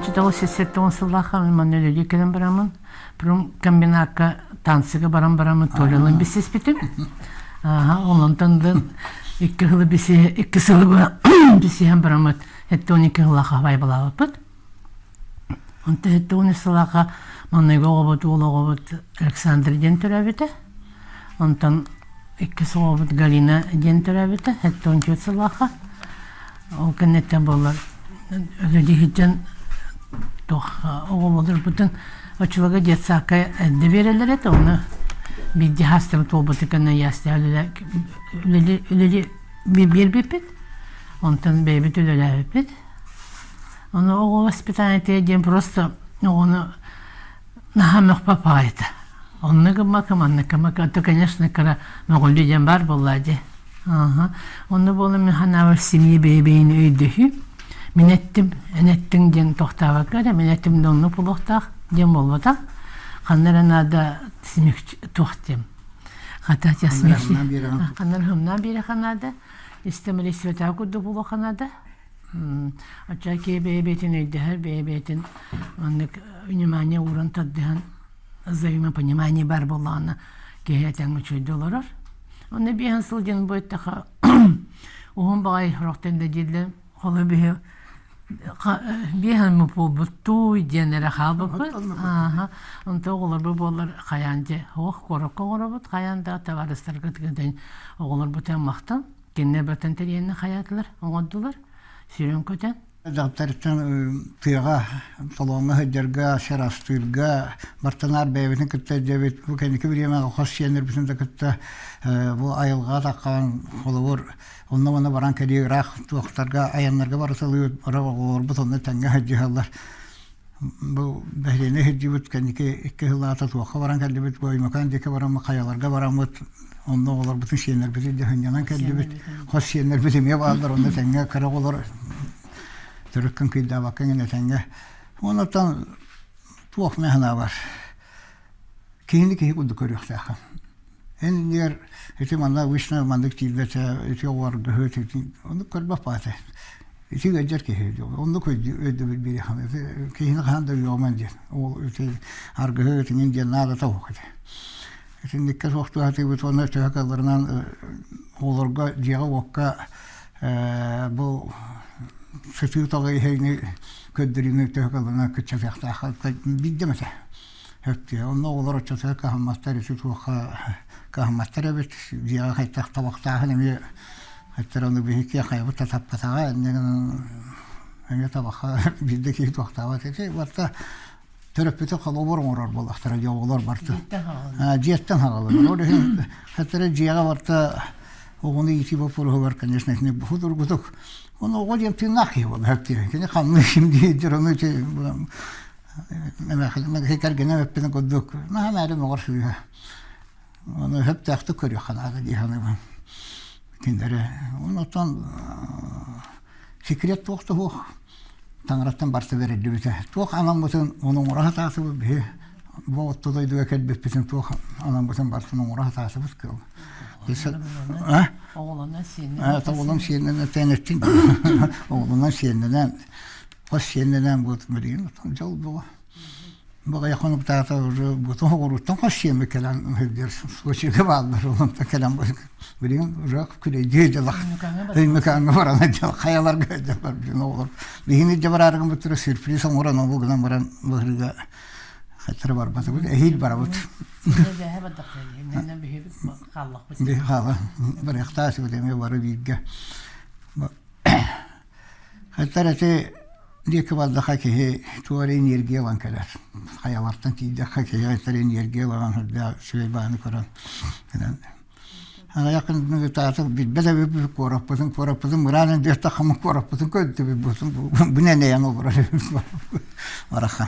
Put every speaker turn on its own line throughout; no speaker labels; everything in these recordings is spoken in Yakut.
1970 сыллаахха манна үлэлии кэлэн бараммын, комбинакка танцыга баран бараммын Толялыын билсиспитим. Онтон да икки сылы икки сылы билсиһэн бараммыт 72 сыллаахха байбалаабыппыт. Онтон 73 сыллаахха маҥнайгы оҕобут уол оҕобут Александр диэн төрөөбүтэ. Онтон иккис оҕобут Галина диэн төрөөбүтэ 74 сыллаахха. Ол кэнниттэн буоллар үлэлии туох оҕолорбутун оччолорго детсадка эрдэ биэрэллэр этэ, ону биирдэ хаастарын туолбутун кэннэ ястя үлэли үлэли биэрбиппит. Онтон бэйэбит үлэлээбиппит. Ону оҕо воспитание диэн просто оҕону наһаа мөхпө-паайта. Онно гыммакка, манна гыммакка, то, конечно, кыра мөҕүллүү диэн баар буоллаа дии. Онно буолан мин санаабар семья бэйэ-бэйэни өйдөһүү. Мин эттим, эн эттиҥ диэн тохтообокко эрэ, мин эттим да оннук буолуохтаах диэн буолбатах. Ханна эрэ наада туох диэм. Хата ханна эрэ хымнаан биэриэххэ наада. Истэмэлэспэтээх курдук буолуохха наада. Оччо киһи бэйэ-бэйэтин өйдөһөр, бэйэ-бэйэтин маннык внимание ууран тардыһан взаимопонимание баар буоллаҕына киһи этэҥҥэ үчүгэйдик олорор. Онно биэһэн сылдьан бу эттэхэ уһун баҕайы сорохтон да дииллэр холу биһи биэһэн буолбуттууй диэн эрэ хаалбыппыт. Ааһа. Онто оҕолорбут буоллар хайаан дьэ ох куоракка оҥоробут хайаан да табаарыстаргытыгар оҕолорбутун махтал Кинилэр бартан тэрийэннэ хайаатылар, оҥордулар, сүрүн көтөн.
Дьахтарыттан тыаҕа, толооҥҥо сылдьарга, сир астыырга, бартанаар бэйэбитин кытта илдьэбит. Бу кэнники бириэмэҕэ хос сиэннэрбитин да кытта бу айылҕаҕа таххан, холобур, онно-манна баран кэлии ыраах туохтарга, айаннарга барыталыыбыт, бары оҕолорбут онно тэҥҥэ сылдьыһаллар. Бу бэһиэни сылдьыбыт кэнники икки сыллааҕыта туохха баран кэллибит, бу Өймөкөөн диэки бараммыт, хайаларга бараммыт, онно оҕолорбутун сиэннэрбитин дьэ сынньанан кэллибит. Хос сиэннэрбит эмиэ бааллар, онно тэҥҥэ кыра оҕолор төрүккүн кыйдаабакка эҥин этэҥҥэ. Онтон туох мин санаабар киһини киһи курдук көрүөхтээххин. Эн иннигэр ити манна обычно маннык тиийбэтэ, ити оҕоргоһу, оннук көрбөт баата. Ити ыалдьар киһи оннук өйдөбүл биэриэххин киһини хаһан да үөҕүмэн диэн. Ол ити аргыһы итинин диэн наадата суох этэ. Итинниккэ суохтуу сатыыбыт уонна төһө кыалларынан оҕолорго дьиэҕэ-уокка бу сытыы тоҕо иһэйни көрдөрүүнү төһө кыалларынан кыччатыахтаах биирдэм этэ. Өттүө. Онно оҕолор оччотугар кыһамматтар, ити туохха кыһамматтар эбит. Дьиэҕэ хайдах табахтааһын эмиэ эттэр ону биһиги хайабыт да таппатаҕа, инньэ гынан эмиэ табахха биирдэ киһи туохтаабат ити барыта төрөппүтү холобур оҥорор буоллахтара дьэ оҕолор барыта. Дьиэттэн хаҕаланар. Ол иһин хаттара дьиэҕэ барыта оҕону иитии боппуруоһугар, конечно, итини судургутук. Ону оҕо диэн тыыннаах киһи буолар. Кини ханнык ким диир ону Эмээхсин кэргэнэ эппитин курдук наһаа мээрим оҕор сыыһа. Ону сөптөөхтүк көрүөххэ наада дии саныыбын. Кинилэри онтон секрет туох да суох. Таҥараттан барыта бэриллибитэ. Туох анаммытын ону оҥоро сатаатыбыт биһи бу орто дойдуга кэлбиппитин туох анаммытын барытын оҥоро сатаатыбыт кыыл.
Оҕолонон сиэннэнэн.
Оҕолонон сиэннэнэн тэнэттин. Оҕолонон сиэннэнэн Хос сиэннэнэн буолтум билигин дьол буо. Баҕайы хонуктаата уже бутун оҕуруттан хос сиэммит кэлэн сылдьар случайга бааллар онтон кэлэн билигин уже күлэйдии дьалах Өймөкөөҥҥө баран дьалах хайаларга дьалар билигин оҕолор биһини дьэ бараарыгын буттара сюрприз оҥорон ол гынан баран быһырыга хаттара барбатыбыт эһиил барабыт биһи хаала барыахтаасыбыт эмиэ бары бииргэ Хаттар ити диэки бардаха киһи туох эрэ энергия ылан кэлэр. Хайалартан тиийдэххэ киһи хаттар энергия ылан сылдьа үчүгэй бааны көрөн кэлэн. Аҕыйах күн билбэт эбиппит куораппытын куораппытын мыраан диэтэххэ куораппытын көрдүбүт бу нэнэйэн олорор барахан.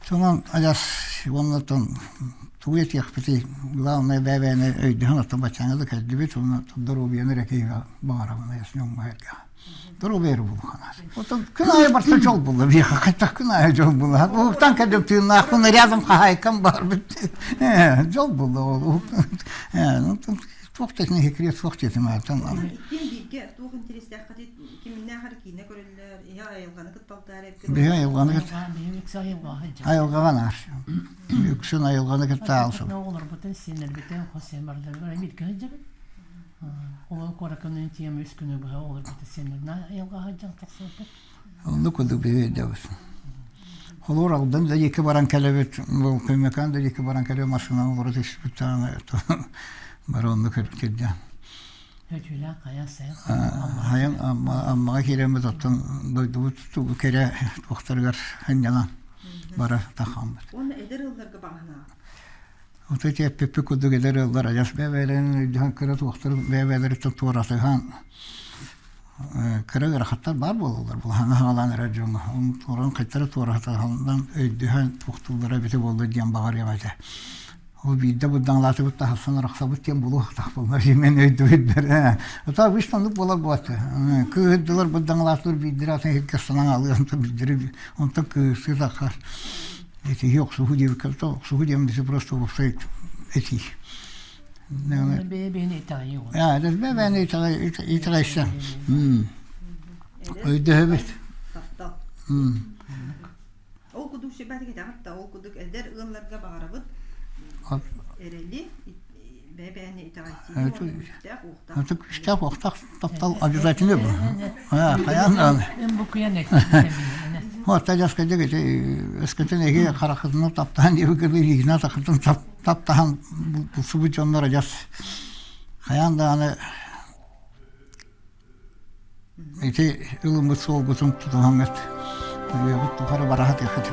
Сонон адьас уонна тугу этиэхпитий главное бэйэ-бэйэни өйдөһөн оттон баччааҥҥа да кэллибит уонна доруобуйаны эрэ киһиэхэ баҕарабын адьас дьоҥҥо эргэҕэ доруобуйа эрэ буолуохха Оттон күн аайы барса дьол буолла биһиэхэ хайдах күн аайы дьол буолла уһуктан кэллим тыыннаахпын рядом хаһаайкам баар дьол буолла ол. Туох да секрет суох диэтим аатан.
Иккиэн бииргэ туох интэриэстээххитий киминнээх эрэ киинэ көрөллөр, иһэ айылҕаны кытталтаар эбит.
Биһи айылҕаны кытта айылҕаҕа наар. Үксүн айылҕаны кытта аалсыбыт.
Оҕолорбутун, сиэннэрбитин, хос сиэн бардарбар бииргэ сылдьабыт. Олор куоракка тиэм үс күнү быһа оҕолорбутун сиэннэринэн айылҕаҕа сылдьан тахсыбыппыт.
Оннук курдук биһи өйдөбүт. Холуур Алдан да диэки баран кэлэбит, бу Көмөкөөн да диэки баран кэлэбит, массыынаны олоро түспүт даҕаны бары оннук кирдэ.
Өтүүлээх хайа сайын
Хайан Аммаҕа киирэммит оттон дойдубут кэрэ туохтарыгар сынньанан бара тахаммыт.
Уонна эдэр ыалларга баҕаһынаҕа.
Ото ити эппиппит курдук эдэр ыаллар адьас бэйэ-бэйэлэрин өйдөһөн кыра туохтарын бэйэ-бэйэлэриттэн туоратыһан кыра ыарахаттар баар буолаллар булаһаҥа хаалаан эрэр дьоҥҥо оны туоран хайтара туоратыһаллан өйдөһөн туохтууллара эбитэ буолла диэн баҕарыам этэ ол биирдэ бырдаҥалаатыбыт таһырсан арахсабыт диэн булуохтаахпын мен өйдүүрдэр ээ ото обычно оннук буолар буолааччы кыыһырдылар бырдаҥалаатылар биирдэрэ атын иһиргэ санаан алыан онтон биирдэрэ онтон кыыһырсыы таххар этиһии охсуһуу диэбиккэ охсуһуу диэн просто уопсай этии
Бэйэ-бэйэни итэҕэйии
Бэйэ-бэйэни итэҕэйсэн. Өйдөһөбүт.
Таптал. Ол курдук сүбэтик этэҕит да, ол курдук эдэр ыалларга баҕарабыт эрэли, бэйэ-бэйэни итэҕэйсиини уонна күүстээх уохтаах.
Это күүстээх уохтаах таптал обязательно был. Хайаан даҕаны. Вот тажаска дегете өскөтүн эһи харахытынан таптаан диэбиккэ илиигинэн сахытын таптаһан булсубут дьоннор адьас хайаан даҕаны ити ылыммыт суолгутун тутуһаҥҥыт үйэҕит тухары бараһа тыаххыт.